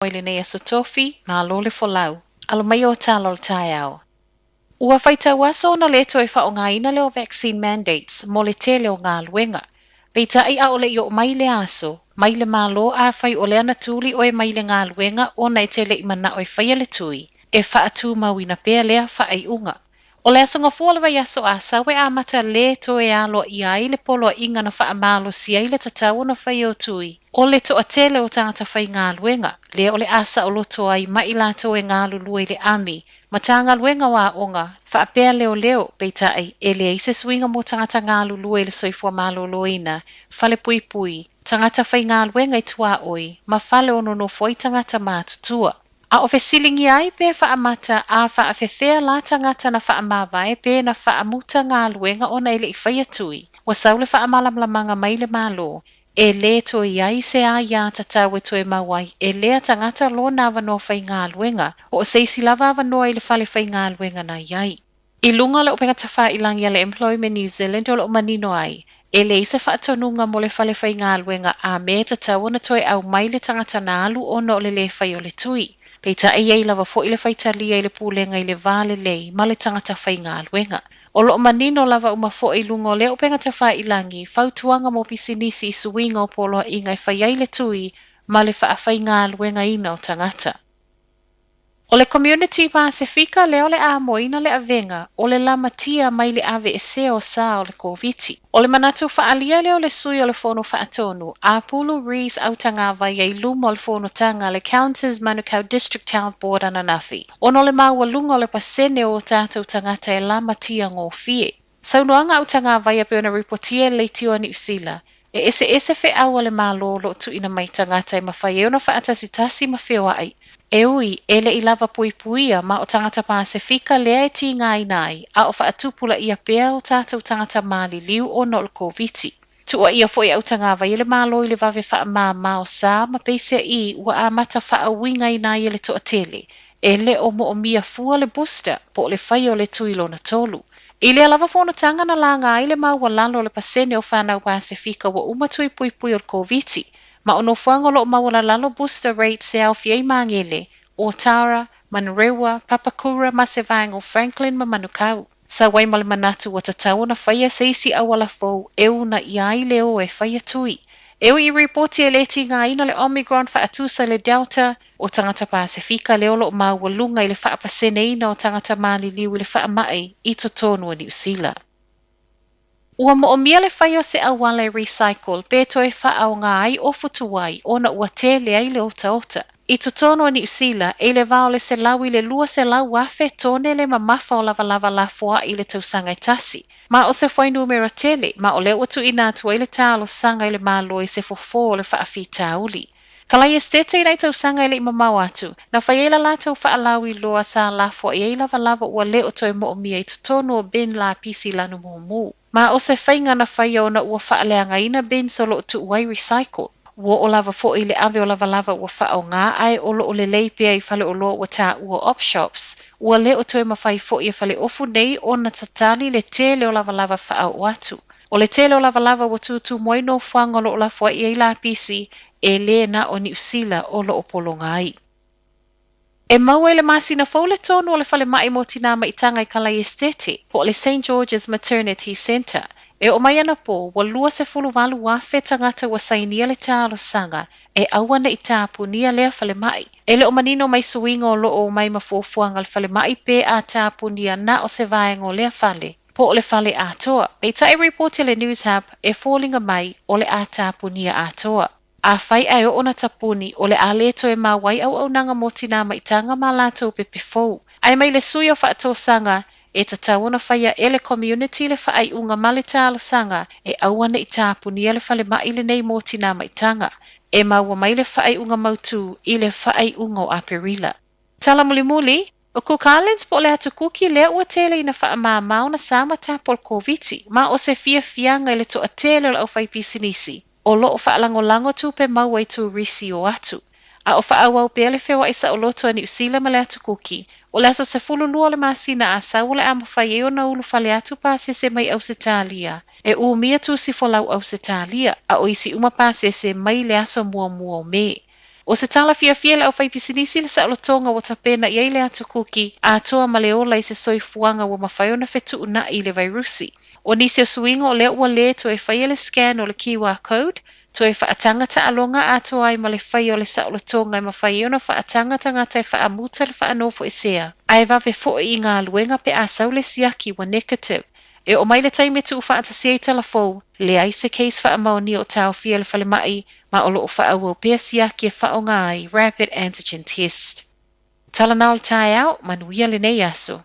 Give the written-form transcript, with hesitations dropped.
I lenei aso Tofi, malo le folau. Alo mai o tala o le taeao. Ua faitau aso ona le toe faaaogaina lea o vaccine mandates mo le tele o galuega. Peitai ʻaʻole i oo mai lea aso, mai le Malo afai o lea na tuli ʻoe mai le galuega ona e te le i manaʻo e faia le tui, e faatumauina pea lea faaiuga. O le Aso Gafua o le vaiaso Asau e amata lē toe aloaia ai le poloaiga na faamalosia ai le tatau ona faia o tui o le toatele o tagata faigaluega, lea o le a saoloto ai ma i latou e galulue i le ami, Matagaluega o Aoga, faapea leoleo, peitai, e leai se suiga mo tagata galulue i le soifua maloloina, falepuipui, tagata faigaluega i tuaoi, ma fale o nonofo ai tagata matutua. A o fesiligia ai pe faamata a faafefea la tagata na faamavae pe na faamuta galuega ona e le i faia tui, ua sau le faamalamalamaga mai le Malo, e lē toe i ai se aiā tatau e toe mau ai e lea tagata lona avanoa faigaluega po o se isi lava avanoa i le fale faigaluega na i ai. I luga o le upega tafailagi a le Employment New Zealand o lo o manino ai, e leai se faatonuga mo le fale faigaluega a me tatau ona toe aumai le tagata na alu ona o le lē fai o le tui. Peitai e i ai lava foi le faitalia i le pulega i le va lelei ma le tagata faigaluega. O lo o manino lava uma foi i luga o lea upega tafailagi fautuaga mo pisinisi i suiga o poloaiga e fai ai le tui ma le faafaigaluegaina o tagata. O le Community Pasefika lea o le a moina le avega o le lamatia mai le aveesea o sa o le Koviti. O le manatu faaalia lea o le sui o le Fono Faatonu, Apulu Reece Autagavaia i luma o le fonotaga a le Counters Manukau District Health Board ananafi, ona o le maualuga o le pasene o o tatou tagata e lamatia gofie. Saunoaga Autagavaia pei ona ripotia e le Leitio a Niu Sila, e eseese feau a le Malo o lo o tuuina mai i tagata e mafai ai ona faatasitasi ma feoai. E ui, e le i lava puipuia ma o tagata Pasefika lea e tigaina ai, a o faatupulaia pea o tatou tagata maliliu ona o le Koviti. Tuuaia foi e Autagavaia le Malo i le vave faamāmā o sa ma peiseai ua amata faauigaina ai e le toatele, e le o moomia fua le booster po o le faia o le tui lona tolu. I lea lava fonotaga na laga ai le maualalo o le pasene o fanau Pasefika ua uma tui puipui o le Koviti, ma o nofoaga o lo o maualalalo booster rates e aofia ai Magele, Otara, Manurewa, Papakura ma se vaega o Franklin ma Manukau. Sau ai ma le manatu ua tatau ona faia se isi auala fou e uunaia ai le o e faia tui. E ui i ripoti e le tigaina le Omicron faatusa i le Delta, o tagata Pasefika lea o lo o maualuga i le faapaseneina o tagata maliliu i le faamai i totonu o Niu Sila. Ua moomia le fai o se auala e recycle pe toe faaaoga ai ofu tuai ona ua tele ai le otaota. I totonu o Niu Sila, e i le va o le 100 i le 200,000 tone le mamafa o lavalava lafoai i le tausaga e tasi. Ma o se fuainumera tele, ma o lea ua tuuina atu ai le talosaga i le Malo i se fofo o le faafitauli. Kalai Esitete i nai tausaga e le i mamao atu, na fai ai la latou faalauiloa sa lafoai ai lavalava ua le o toe moomia i totonu o bin lapisi lanu mumu. Ma o se faiga na faia ona ua faaleagaina bins o lo o tuu ai recycle. Ua oo lava foi i le ave o lavalava ua faaaoga ae o lo o lelei pea i faleoloa ua taua op shops, ua le o toe mafai foi e faleofu nei ona tatali le tele o lavalava faaoo atu. O le tele o lavalava ua tutumu ai nofoaga o lo o lafoai ai lapisi, e lē na o Niu Sila o lo o pologa ai. E maua i le masina fou le tonu o le falemai mo tinā maitaga i Kalai Esitete, po o le Saint George's Maternity Centre. E oo mai anapō, ua 28,000 tagata ua sainia le talosaga e aua ne i tapunia lea falemai. E le o manino mai suiga o lo o omai ma fuafuaga a le falemai pe a tapunia na o se vaega o lea fale, po o le fale atoa. Peitai ripoti a le Newshub e foliga mai o le a tapunia atoa. Afai ae oo ona tapuni, o le a le toe mau ai auaunaga mo tinā maitaga ma latou pepe fou. Ae mai le sui o faatosaga, e tatau ona faia e le community le faaiuga ma le talosaga e aua ne i tapunia le falemai lenei mo tinā maitaga. E maua mai le faaiuga mautū i le faaiuga o Aperila. Tala mulimuli, O Cook Islands po o le Atu Kuki lea ua tele ina faamāmā ona sa ma tapu o le Koviti, ma o se fiafiaga i le toatele o le aufaipisinisi o lo o faalagolago tupe maua i turisi o atu. A o faaauau pea le feoai saoloto a Niu Sila ma le Atu Kuki, o le aso 12 o le masina Asau o le a mafai ai ona ulufale atu pasese mai Ausetalia e umia tusi folau Ausetalia, a o isi uma pasese mai le aso muamua o Me. O se tala fiafia i le aufaipisinisi le saolotoga ua tapena i ai le Ata Kuki atoa ma le ola i se soifuaga ua mafai ona fetuuna'i i le vairusi. O nisi o suiga o lea ua le toe faia le scan o le QR code, toe faataga taaloga atoa ai ma le faia o le saolotoga e mafai ai ona faataga tagata e faamuta le faanofoesea, ae vave foi i galuega pe a sau le siaki ua negative. E oo mai le taimi e tuufaatasia i tala fou, leai se case faamaonia o taofia e le falemai, ma o lo o faaauau pea siaki e faaaoga ai rapid antigen test. Tala na o le taeao, manuia lenei aso.